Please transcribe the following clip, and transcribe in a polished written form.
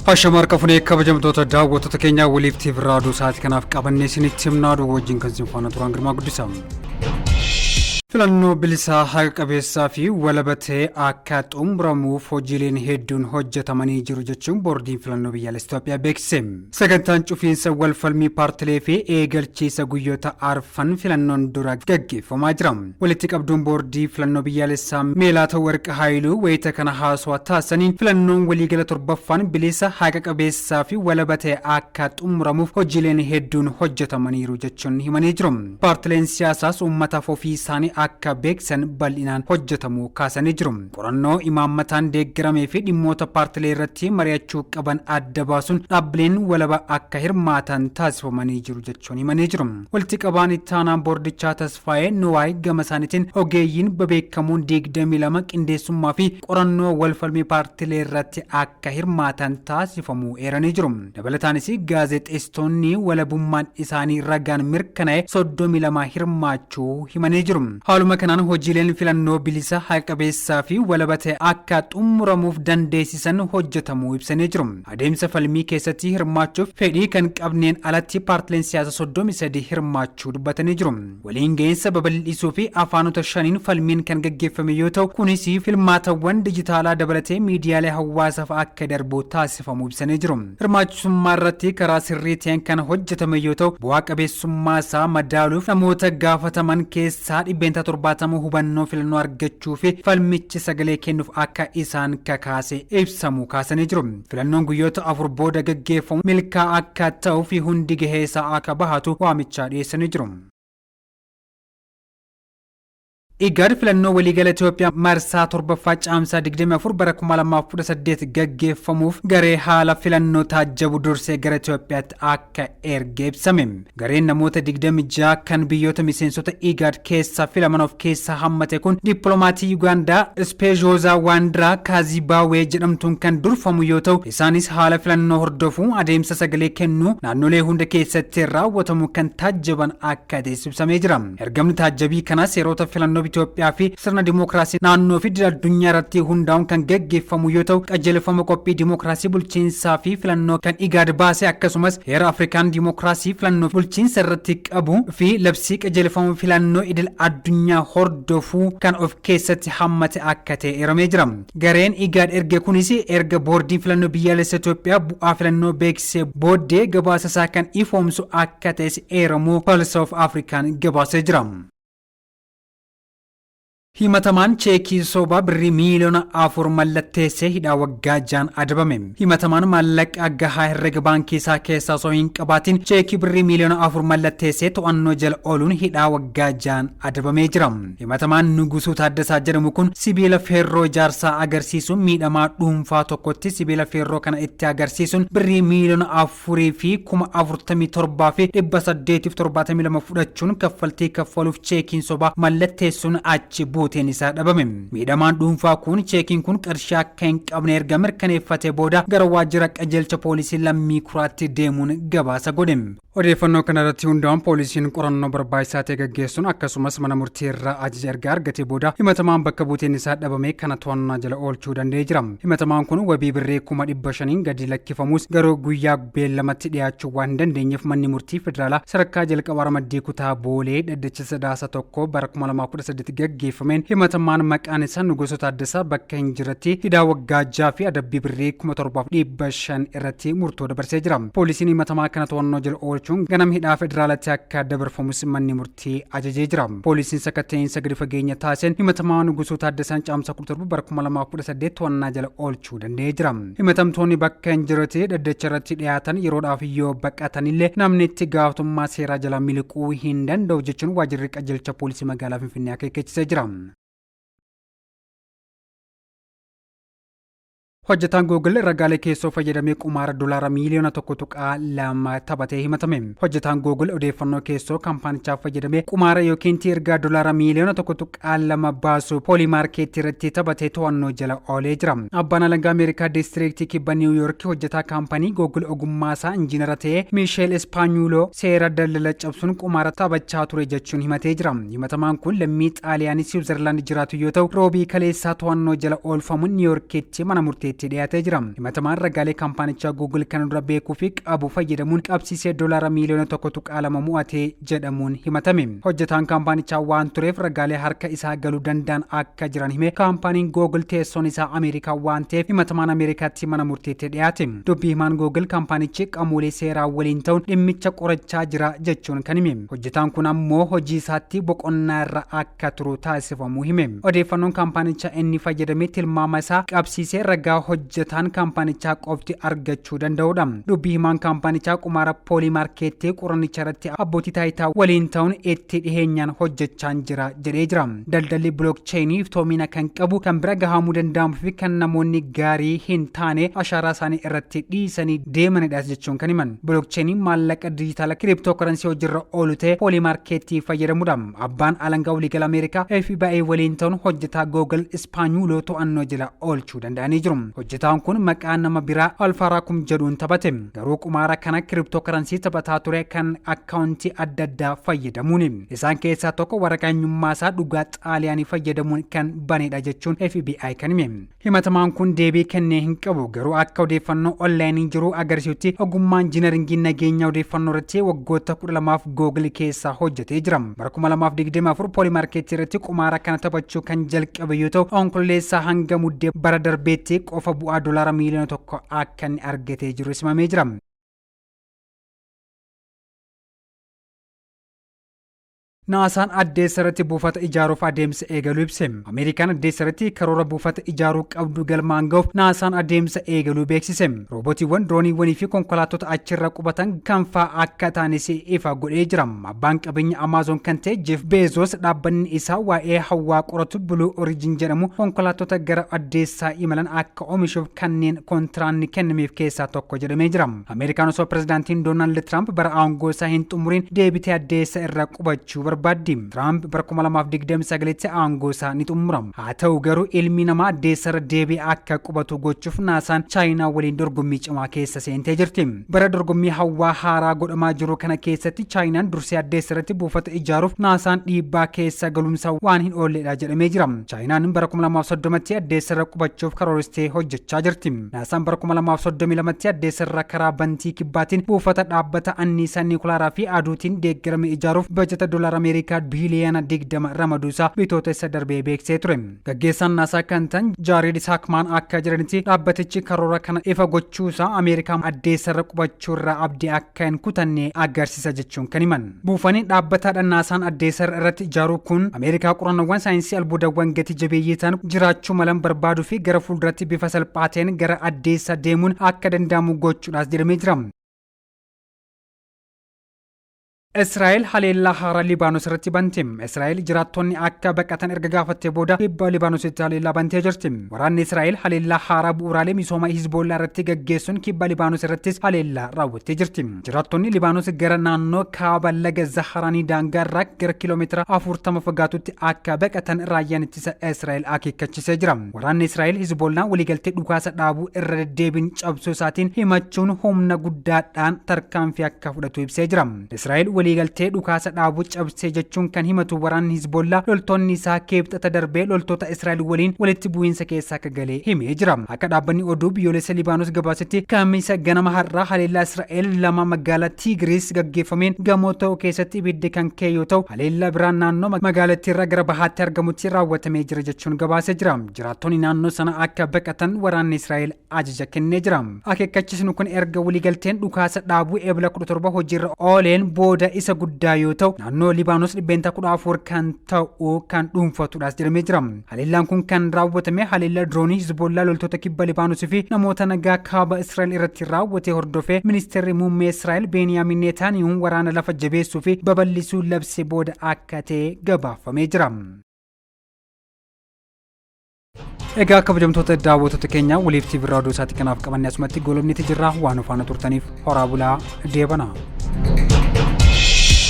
Hashama harka funee kabajamtoota daawwattoota keenyaa waliif tiif raaduu sa'aatii kanaaf qabannee isinitti himnaa oduu wajjin kan isin faana turan Girmaa Guddisaa. Filannoo bilisaa haqa qabeessaa fi walaba ta'e akka xumuramuuf hojiileen hedduun hojjetamanii jiru jechuun boordiin filannoo biyyaalessa Itoophiyaa beeksise. Sagantaan cufiinsa walfalmii paartilee fi eegalchiisa guyyoota arfan filannoon dura gaggeeffamaa jira. Walitti qabduun boordii filannoo biyyaalessaa Meelaata Warqa Haayiluu wayita kana haasawaa taasisaniin filannoon waliigala torbaffaan bilisa haqa qabeessaa fi walaba ta'e akka xumuramuuf hojiileen hedduun hojjetamaniiru jechuun himanii jiru. Paartileen siyaasaas uummataaf ofii isaanii akka beeksisan bal'inaan hojjetamuu kaasanii jiru. Qorannoo imaammataan deeggaramee fi dhimmoota paartilee irratti mari'achuu qaban adda baasuun dhaabbileen walaba akka hirmaatan taasifamanii jiru jechuun himanii jiru. Walitti qabaan itti aanaan boordichaa Tasfaayee Nuwaay gama isaaniitiin ogeeyyiin bebeekamoon 22 qindeessummaa fi qorannoo walfalmii paartilee irratti akka hirmaatan taasifamuu eeranii jiru. Dabalataanis gaazexeessitoonni walabummaan isaanii ragaan mirkanaa'e 32 hirmaachuu himanii jiru. Haaluma kanaan hojiileen filannoo bilisa, haqa qabeessaa fi walaba ta'e akka xumuramuuf dandeessisan hojjetamuu ibsanii jiru. Adeemsa falmii keessatti hirmaachuuf fedhii kan qabneen alatti paartileen siyaasaa 33 hirmaachuu dubbatanii jiru. Waliin ga'iinsa babal'isuu fi afaanota shaniin falmiin kan gaggeeffame yoo ta'u, kunis filmaatawwan dijitaalaa dabalatee miidiyaalee hawaasaaf akka darbu taasifamuu ibsanii jiru. Hirmaachisummaa irratti karaa sirrii ta'een kan hojjetame yoo ta'u, bu'aa qabeessummaa isaa madaaluuf namoota gaafataman keessaa 70% hubannoo filannoo argachuu fi falmichi sagalee kennuuf akka isaan kakaase ibsamuu kaasanii jiru. Filannoon guyyoota 4 booda gaggeeffamu milkaa'aa akka ta'uu fi hundi gahee isaa akka bahatu waamichaa dhiyeessanii jiru. IGAD filannoo waliigala Itoophiyaa marsaa torbaffaa caamsaa 24 bara 2018 gaggeeffamuuf garee haala filannoo taajjabu dursee gara Itoophiyaatti akka erge ibsame. Gareen namoota 26 kan biyyoota miseensota IGAD keessaa filaman of keessaa hammate kun dippiloomatii Yugaandaa Ispeezhoozaa Waandiraa Kaazibaawee jedhamtuun kan durfamu yoo ta'u, isaanis haala filannoo hordofuu, adeemsa sagalee kennuu naannolee hunda keessatti raawwatamu kan taajjaban akka ta'es ibsamee jira. Ergamni taajjabii kanaa seerota filannoo Itoophiyaa fi sirna dimookiraasii naannoo fi idil addunyaa irratti hundaa'uun kan gaggeeffamu yoo ta'u, qajeelfama qophii dimookiraasii bulchiinsaa fi filannoo kan IGAD baase akkasumas heera Afrikaan dimookiraasii filannoo fi bulchiinsa irratti qabu fi labsii qajeelfama filannoo idil addunyaa hordofuu kan of keessatti hammate akka ta'e eeramee jira. Gareen IGAD erge kunis erga boordiin filannoo biyyaalessa Itoophiyaa bu'aa filannoo beeksisee booddee gabaasa isaa kan ifoomsu akka ta'es eeramuu Pulse of African gabaasee jira. Himatamaan cheekii sobaa birrii miiliyoona 4 mallatteessee hidhaa waggaa 6n adabame. Himatamaan maallaqa gahaa herrega baankii isaa keessaa osoo hin qabaatin cheekii birrii miiliyoona 4 mallatteessee to'annoo jala ooluun hidhaa waggaa 6n adabamee jira. Himatamaan Nugusuu Taaddasaa jedhamu kun sibiila feerroo ijaarsaa agarsiisuun miidhamaa dhuunfaa tokkotti sibiila feerroo kana itti agarsiisuun birrii miiliyoona afurii fi 47,872 fudhachuun kaffaltii kaffaluuf cheekiin sobaa mallatteessuun achi buuteen isaa dhabame. Miidhamaan dhuunfaa kun cheekiin kun qarshii akka hin qabne erga mirkaneeffatee booda gara waajjira qajeelcha poolisii Lammii Kuraatti deemuun gabaasa godhe. Odeeffannoo kana irratti hundaa'uun poolisiin qorannoo barbaachisaa ta'e gaggeessuun akkasumas mana murtii irraa ajaja erga argatee booda himatamaan bakka buuteen isaa dhabame kana to'annaa jala oolchuu danda'ee jira. Himatamaan kun wabii birrii 500,000n gadi lakkifamus garuu guyyaa beellamatti dhiyaachuu waan hin dandeenyeef manni murtii federaalaa sadarkaa jalqabaa ramaddii kutaa Boolee dhaddacha Sadaasa 1 bara 2018 gaggeeffameen himatamaan maqaan isaa Nugusoo Taaddasaa bakka hin jirretti hidhaa waggaa 6 fi adabbii birrii 7,500 irratti murtoo dabarsee jira. Poolisiin himatamaa kana to'annoo jala oolchuun ganam hidhaa federaalatti akka dabarfamus manni murtii ajajee jira. Poolisiin sakatta'iinsa gadi fageenya taasiseen himatamaa Nugusuu Taaddasaan Caamsaa 17 bara 2018 to'annaa jala oolchuu danda'ee jira. Himatamtoonni bakka hin jirretti dhaddacha irratti dhiyaatan yeroodhaaf yoo baqatanillee namni itti gaafatamummaa seeraa jala miliquu hin danda'u jechuun waajjirri qajeelcha poolisii magaalaa Finfinnee akeekkachiisee jira. Hojjetaan Google ragaalee keessoo fayyadamee qumaara dolaara miiliyoona 1.2 taphatee himatame. Hojjetaan Google odeeffannoo keessoo kaampaanichaa fayyadamee qumaara yookiin ergaa dolaara miiliyoona 1.2 baasu poolimaarkeetii irratti taphatee to'annoo jala oolee jira. Abbaan alangaa Ameerikaa diistiriiktii kibba Niiw Yoork hojjetaa kaampanii Google ogummaa isaa injiinara ta'e Miisheel Ispaanyuuloo seera daldala cabsuun qumaara taphachaa ture jechuun himatee jira. Himatamaan kun lammii Xaaliyaanii Siwiizerlaand jiraatu yoo ta'u, roobii kaleessaa to'annoo jala oolfamuun Niiwuyoorkitti mana murteetti murtiitti dhiyaatee jira. Himatamaan ragaalee kaampaanichaa Google kana dura beekuu fi qabu fayyadamuun qabsiisee doolaara miiliyoona 1.2 mo'atee jedhamuun himatame. Hojjetaan kaampaanichaa waan tureef ragaalee harka isaa galuu danda'an akka jiran hime. Kaampaaniin Google teessoon isaa Ameerikaa waan ta'eef himatamaan Ameerikaatti mana murtiitti dhiyaate. Dubbii himaan Google kaampaanichi qaamolee seeraa waliin ta'uun dhimmicha qorachaa jira jechuun kan hime. Hojjetaan kun ammoo hojii isaatti boqonnaa irra akka turu taasifamuu hime. Odeeffannoon kaampaanichaa inni fayyadamee tilmaama isaa qabsiisee ragaa hojjetaan kaampaanichaa qofti argachuu danda'udha. Dubbii himaan kaampaanichaa qumaara Polymarket qorannicha irratti abbootii taayitaa waliin ta'uun itti dhiheenyaan hojjechaa jira jedhee jira. Daldalli blockchainii iftoomina kan qabu, kan bira gahamuu danda'amuu fi kan namoonni gaarii hin taane ashaaraa isaanii irratti dhiisanii deemanidha jechuun kan himan. Blockchainiin maallaqa dijitaala cryptocurrency hojiirra oolu ta'e Polymarket fayyadamudha. Abbaan alangaa waliigala Ameerikaa FBI waliin ta'uun hojjetaa Google Ispaanyuuloo to'annoo jala oolchuu danda'anii jiru. Hojjetaan kun maqaa nama biraa Alfaaraakum jedhuun taphate. Garuu qumaara kana cryptocurrency taphataa ture kan akkaawuntii adda addaa fayyadamuun. Isaan keessaa tokko waraqaa eenyummaa isaa dhugaa Xaaliyaanii fayyadamuun kan banedha jechuun FBI kan hime. Himatamaan kun deebii kennee hin qabu, garuu akka odeeffannoo onlaayinii jiru agarsiisutti ogummaa injiinaringii nageenya odeeffannoo irratti waggoota 12f Google keessa hojjetee jira. Bara 2024 Polymarket irratti qumaara kana taphachuu kan jalqabe yoo ta'u, Onkololeessaa hanga Muddee bara darbeetti qofa bu'aa doolaara miiliyoona 1 akka inni argatee jiru simamee jira. NASAn addeessa irratti buufata ijaaruuf adeemsa eegaluu ibse. Ameerikaan addeessa irratti karoora buufata ijaaruu qabdu galmaan ga'uuf NASAn adeemsa eegaluu beeksise. Roobootiiwwan, drooniiwwanii fi konkolaattota achirra qubatan kan fa'aa akka ta'anis ifa godhee jira. Abbaan qabeenya Amazon kan ta'e Jeff Bezos dhaabbanni isaa waa'ee hawaa qoratu Blue Origin jedhamu konkolaattota gara addeessaa imalan akka oomishuuf kanneen kontiraanni kennameef keessaa tokko jedhamee jira. Ameerikaan osoo pirezidaantiin Doonaald Tiraamp bara aangoo isaa hin xumuriin deebitee addeessa irra qubachuu barbaaddi. Tiraamp bara 2029tti aangoo isaa ni xumura. Haa ta'u garuu ilmi namaa addeessa irra deebi'ee akka qubatu gochuuf NASAn Chaayinaa waliin dorgommii cimaa keessa seentee jirti. Bara dorgommii hawaa haaraa godhamaa jiru kana keessatti Chaayinaan dursee addeessa irratti buufata ijaaruuf NASAn dhiibbaa keessa galumsa waan hin oolledha jedhamee jira. Chaayinaan bara 2030tti addeessa irra qubachuuf karooristee hojjechaa jirti. NASAn bara 2032tti addeessa irra karaa bantii kibbaatiin buufata dhaabbata anniisaa niikulaaraa fi aduutiin deeggarame ijaaruuf bajata doolaara Ameerikaa biiliyoona 20 ramaduusaa bitoota isa darbee beeksisee ture. Gaggeessaan NASA kan ta'an Jaared Saakmaan akka jedhanitti, dhaabbatichi karoora kana ifa gochuusaa Ameerikaa addeessa irra qubachuu irraa abdii akka hin kutanne agarsiisa jechuun kan himan. Buufanni dhaabbataadha NASAn addeessa irratti ijaaruu kun Ameerikaa qorannoowwan saayinsii albuudawwan gati jabeeyyii ta'an jiraachuu malan barbaaduu fi gara fuulduratti bifa salphaa ta'een gara addeessa deemuun akka danda'amu gochuudhaas jedhamee jira. Israa'el haleellaa haaraa Libaanos irratti bante. Israa'el jiraattonni akka baqatan erga gaafattee booda kibba Libaanositti haleellaa bantee jirti. Waraanni Israa'el haleellaa haaraa bu'uuraalee misooma Hizboollaa irratti gaggeessuun kibba Libaanos irrattis haleellaa raawwattee jirti. Jiraattonni Libaanos gara naannoo kaaba laga Zaharaanii daangaa irraa gara kiiloomeetira 40 fagaatutti akka baqatan raayyaan ittisa Israa'el akeekkachiisee jira. Waraanni Israa'el Hizboollaa waliigaltee dhukaasa dhaabuu irra deddeebiin cabsuu isaatiin himachuun humna guddaadhaan tarkaanfii akka fudhatu ibsee jira. Israa'el waliigaltee dhukaasa dhaabuu cabsee jechuun kan himatu waraanni Hizboollaa loltoonni isaa Kibxata darbee loltoota Israa'el waliin walitti bu'iinsa keessa akka galee himee jira. Akka dhaabbanni oduu biyyoolessa Libaanos gabaasetti, Kamisa ganama har'aa haleellaa Israa'el lama magaalaa Tiigris gaggeeffameen gamoo ta'u keessatti ibiddi kan ka'e yoo ta'u, haleellaa biraan naannoo magaalattii irraa gara bahaatti argamutti raawwatamee jira jechuun gabaasee jira. Jiraattonni naannoo sana akka baqatan waraanni Israa'el ajaja kennee jira. Akeekkachiisni kun erga waliigalteen dhukaasa dhaabuu Ebla 17 hojiirra ooleen booda isa guddaa yoo ta'u, naannoo Libaanos 14% kan ta'u kan dhuunfatudhaas jedhamee jira. Haleellaan kun kan raawwatame haleellaa diroonii Hizboollaa loltoota kibba Libaanosii fi namoota nagaa kaaba Israa'el irratti raawwate hordofee ministeerri muummee Israa'el Beeniyaamin Neetaaniyahuun waraana lafa jabeessuu fi babal'isuu labse booda akka ta'e gabaafamee jira. Egaa kabajamtoota daawwattoota keenya, Waliif TV irraa oduu isaatti kanaaf qabanne asumatti goolabneeti jirra. Waan nu faana turtaniif horaa bulaa, deebanaa.